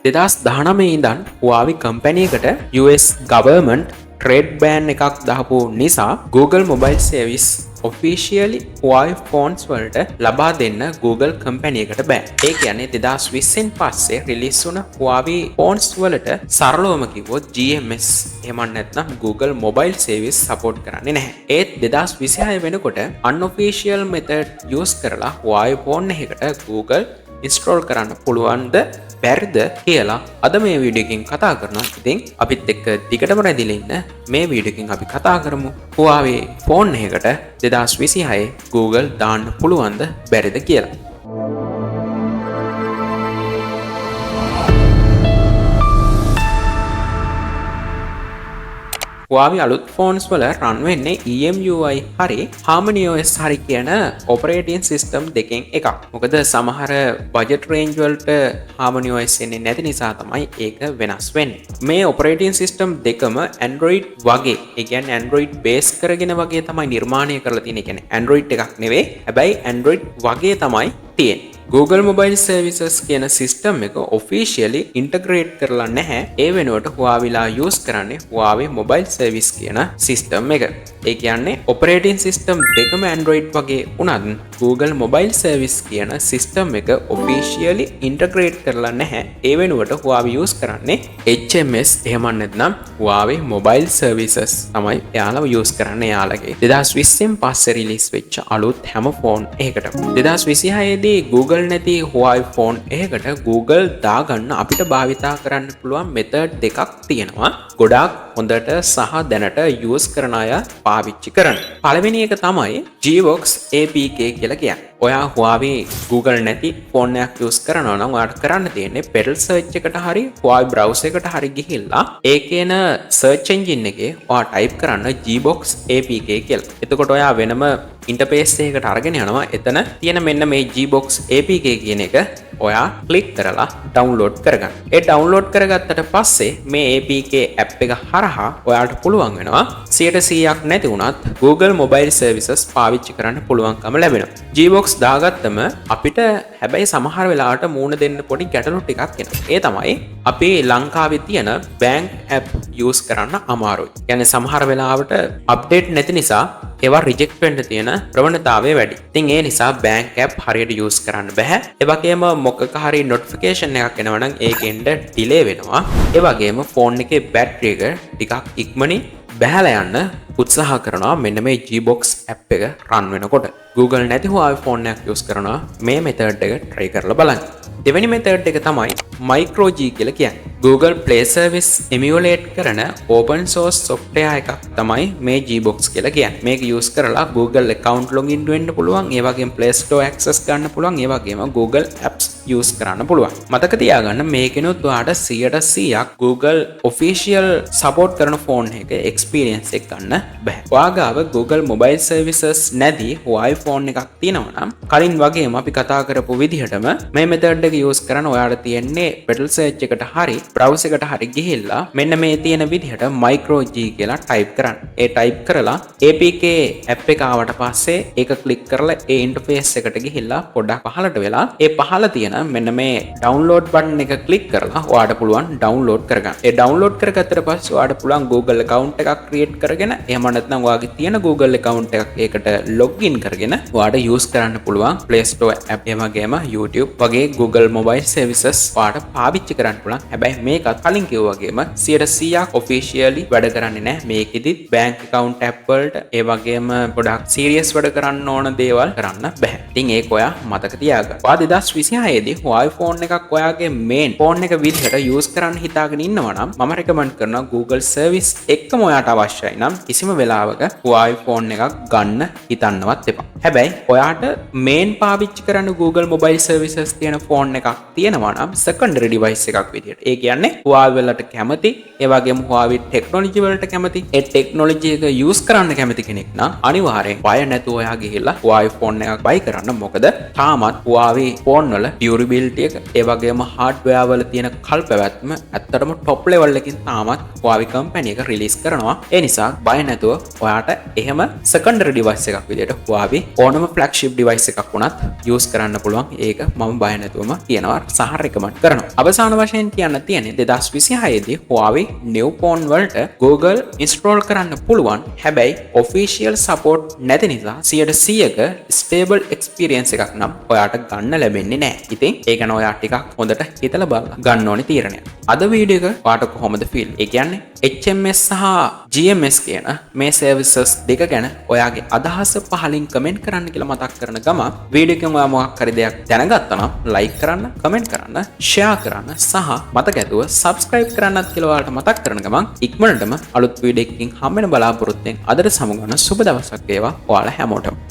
2019 ඉඳන් Huawei company එකට US government trade ban එකක් දාපු නිසා Google Mobile Service officially Huawei phones වලට ලබා දෙන්න Google company එකට බෑ. ඒ කියන්නේ 2020න් පස්සේ රිලීස් වුණ Huawei phones වලට සරලවම කිව්වොත් GMS එහෙම නැත්නම් Google Mobile Service support කරන්නේ නැහැ. ඒත් 2026 වෙනකොට unofficial method use කරලා Huawei phone එකකට Google install කරන්න පුළුවන්ද බැරිද කියලා අද මේ වීඩියෝ එකෙන් කතා කරනවා. ඉතින් අපිත් එක්ක දිගටම රැඳිලා ඉන්න. මේ වීඩියෝ එකෙන් අපි කතා කරමු Huawei phone එකකට 2026 Google දාන්න පුළුවන්ද බැරිද කියලා. Huawei අලුත් ෆෝන්ස් වල රන් වෙන්නේ EMUI හරි Harmony OS හරි කියන ඔපරේටින් සිස්ටම් දෙකෙන් එකක්. මොකද සමහර බජට් රේන්ජ් වලට Harmony OS එන්නේ නැති නිසා තමයි ඒක වෙනස් වෙන්නේ. මේ ඔපරේටින් සිස්ටම් දෙකම Android වගේ, ඒ කියන්නේ Android base කරගෙන වගේ තමයි නිර්මාණය කරලා තියෙන්නේ. ඒ කියන්නේ Android එකක් නෙවෙයි, හැබැයි Android වගේ තමයි තියෙන්නේ. Google Mobile Services කියන සිස්ටම් එක ඔෆිෂියලි ඉන්ටග්‍රේට් කරලා නැහැ. ඒ වෙනුවට Huawei ලා යූස් කරන්නේ Huawei Mobile Service කියන සිස්ටම් එක. ඒ කියන්නේ ඔපරේටින් සිස්ටම් දෙකම Android වගේ වුණත් Google Mobile Service කියන සිස්ටම් එක ඔෆිෂියලි ඉන්ටග්‍රේට් කරලා නැහැ. ඒ වෙනුවට Huawei use කරන්නේ HMS එහෙම නැත්නම් Huawei Mobile Services තමයි එයාලා යූස් කරන්නේ එයාලගේ 2020න් පස්සේ රිලීස් වෙච්ච අලුත් හැම ෆෝන් එකකටම. 2026 දී Google නැති Huawei phone එකකට Google දාගන්න අපිට භාවිතා කරන්න පුළුවන් මෙතඩ් දෙකක් තියෙනවා. ගොඩාක් හොඳට සහ දැනට යූස් කරන අය පාවිච්චි කරන. පළවෙනි එක තමයි Gbox APK කියලා කියන්නේ. ඔයා Huawei Google නැති ෆෝන් එකක් යූස් කරනවා නම් ඔයාට කරන්න තියෙන්නේ Petal search එකට හරි Huawei browser එකට හරි ගිහිල්ලා ඒකේ එන search engine එකේ ඔයා ටයිප් කරන්න Gbox APK කියලා. එතකොට ඔයා වෙනම ඉන්ටර්ෆේස් එකකට අරගෙන යනවා. එතන තියෙන මෙන්න මේ Gbox APK කියන එක ඔයා ක්ලික් කරලා ඩවුන්ලෝඩ් කරගන්න. ඒ ඩවුන්ලෝඩ් කරගත්තට පස්සේ මේ APK app එක හරහා ඔයාට පුළුවන් වෙනවා 100%ක් නැති වුණත් Google Mobile Services පාවිච්චි කරන්න පුළුවන්කම ලැබෙනවා. Gbox දාගත්තම අපිට හැබැයි සමහර වෙලාවට මූණ දෙන්න පොඩි ගැටලු ටිකක් එනවා. ඒ තමයි අපේ ලංකාවේ තියෙන බැංක් ඇප් යූස් කරන්න අමාරුයි. කියන්නේ සමහර වෙලාවට අප්ඩේට් නැති නිසා ඒවා රිජෙක්ට් වෙන්න තියෙන ප්‍රවණතාවය වැඩි. ඉතින් ඒ නිසා බැංක් ඇප් හරියට යූස් කරන්න බෑ. ඒ වගේම මොකක හරි නොටිෆිකේෂන් එකක් එනවා නම් ඒක එන්න ඩිලේ වෙනවා. ඒ වගේම ෆෝන් එකේ බැටරි එක ටිකක් ඉක්මනින් බැහැලා යන්න උත්සාහ කරනවා මෙන්න මේ Gbox app එක රන් වෙනකොට. Google නැති Huawei phone එකක් යූස් කරනවා මේ මෙතඩ් එක try කරලා බලන්න. දෙවෙනි මෙතඩ් එක තමයි Micro G කියලා කියන්නේ. Google Play Service emulate කරන open source software එකක් තමයි මේ Gbox කියලා කියන්නේ. මේක යූස් කරලා Google account login වෙන්න පුළුවන්, ඒ වගේම Play Store access ගන්න පුළුවන්, ඒ වගේම Google apps use කරන්න පුළුවන්. මතක තියාගන්න මේකෙනුත් ඔයාට 100%ක් Google official support කරන ෆෝන් එක experience එක ගන්න බෑ. ඔයා ගාව Google Mobile Services නැති Huawei phone එකක් තියෙනවා නම් කලින් වගේම අපි කතා කරපු විදිහටම මේ මෙතඩ් එක යූස් කරන්න ඔයාට තියෙන්නේ Petal search එකට හරි බ්‍රවුසර් එකට හරි ගිහිල්ලා මෙන්න මේ තියෙන විදිහට Micro G කියලා ටයිප් කරන්න. ඒ ටයිප් කරලා APK app එක ආවට පස්සේ ඒක ක්ලික් කරලා ඒ ඉන්ටර්ෆේස් එකට ගිහිල්ලා පොඩ්ඩක් පහළට වෙලා ඒ පහළ තියෙන මෙන්න මේ ඩවුන්ලෝඩ් බටන් එක ක්ලික් කරලා ඔයාට පුළුවන් ඩවුන්ලෝඩ් කරගන්න. ඒ ඩවුන්ලෝඩ් කරගත්තට පස්සේ ඔයාට පුළුවන් Google account එකක් ක්‍රියේට් කරගෙන එහෙම නැත්නම් ඔයාගේ තියෙන Google account එකක් ඒකට ලොග්ඉන් කරගෙන ඔයාට යූස් කරන්න පුළුවන් Play Store app ඒ වගේම YouTube වගේ Google Mobile Services ඔයාට පාවිච්චි කරන්න පුළුවන්. හැබැයි මේකත් කලින් කිව්වා වගේම 100%ක් ඔෆිෂියලි වැඩ කරන්නේ නැහැ. මේකෙදිත් බැංක් account app වලට ඒ වගේම ගොඩක් සීරියස් වැඩ කරන්න ඕන දේවල් කරන්න බැහැ. ඉතින් ඒක ඔයා මතක තියාගන්න. ඔයා 2026 දී Huawei phone එකක් ඔයාගේ මේන් ෆෝන් එක විදිහට යූස් කරන්න හිතාගෙන ඉන්නවා නම් මම රෙකමන්ඩ් කරනවා Google Service එක්කම ඔයාට අවශ්‍යයි නම් කිසිම වෙලාවක Huawei phone එකක් ගන්න හිතන්නවත් එපා. හැබැයි ඔයාට මේන් පාවිච්චි කරන්න Google Mobile Services තියෙන ෆෝන් එකක් තියෙනවා නම් සෙකන්ඩරි ඩිවයිස් එකක් විදිහට. ඒ කියන්නේ Huawei වලට කැමති, ඒ වගේම Huawei technology වලට කැමති, ඒ ටෙක්නොලොජි එක යූස් කරන්න කැමති කෙනෙක් නම් අනිවාර්යෙන් බය නැතුව ඔයා ගිහිල්ලා Huawei phone එකක් බයි කරන්න. මොකද තාමත් Huawei phone වල ඩියුරබිලිටි එක, ඒ වගේම හાર્ඩ්වෙයාර් වල තියෙන කල් පැවැත්ම ඇත්තටම ටොප් ලෙවල් එකකින් තාමත් Huawei company එක රිලීස් කරනවා. ඒ නිසා බය නැතුව ඔයාට එහෙම සෙකන්ඩරි ඩිවයිස් එකක් විදිහට Huawei ඕනම ෆ්ලැග්ෂිප් ඩිවයිස් එකක් වුණත් යූස් කරන්න පුළුවන්. ඒක මම බය නැතුවම කියනවා සහ රෙකමන්ඩ් කරනවා. අවසාන වශයෙන් කියන්න තියෙන්නේ, 2026 දී Huawei new phone වලට Google install කරන්න පුළුවන්. හැබැයි ඔෆිෂියල් සපෝට් නැති නිසා 100%ක ස්ටේබල් එක්ස්පීරියන්ස් එකක් නම් ඔයාට ගන්න ලැබෙන්නේ නැහැ. ඉතින් ඒ ගැන ඔයා ටිකක් හොඳට හිතලා බලලා ගන්න ඕනේ තීරණයක්. අද වීඩියෝ එක ඔයාට කොහොමද ෆීල්? ඒ කියන්නේ HMS සහ GMS කියන මේ සර්විසස් දෙක ගැන ඔයාගේ අදහස පහලින් කමෙන්ට් කරන්න කියලා මතක් කරන ගමන්, වීඩියෝ එකෙන් ඔයා මොකක් හරි දෙයක් දැනගත්තා නම් ලයික් කරන්න, කමෙන්ට් කරන්න, ෂෙයා කරන්න සහ මතක ඇතුව සබ්ස්ක්‍රයිබ් කරන්නත් කියලා ඔයාලට මතක් කරන ගමන්, ඉක්මනටම අලුත් වීඩියෝ එකකින් හම්බ වෙන බලාපොරොත්තුවෙන් අදට සමුගන්න. සුබ දවසක් වේවා ඔයාලා හැමෝටම.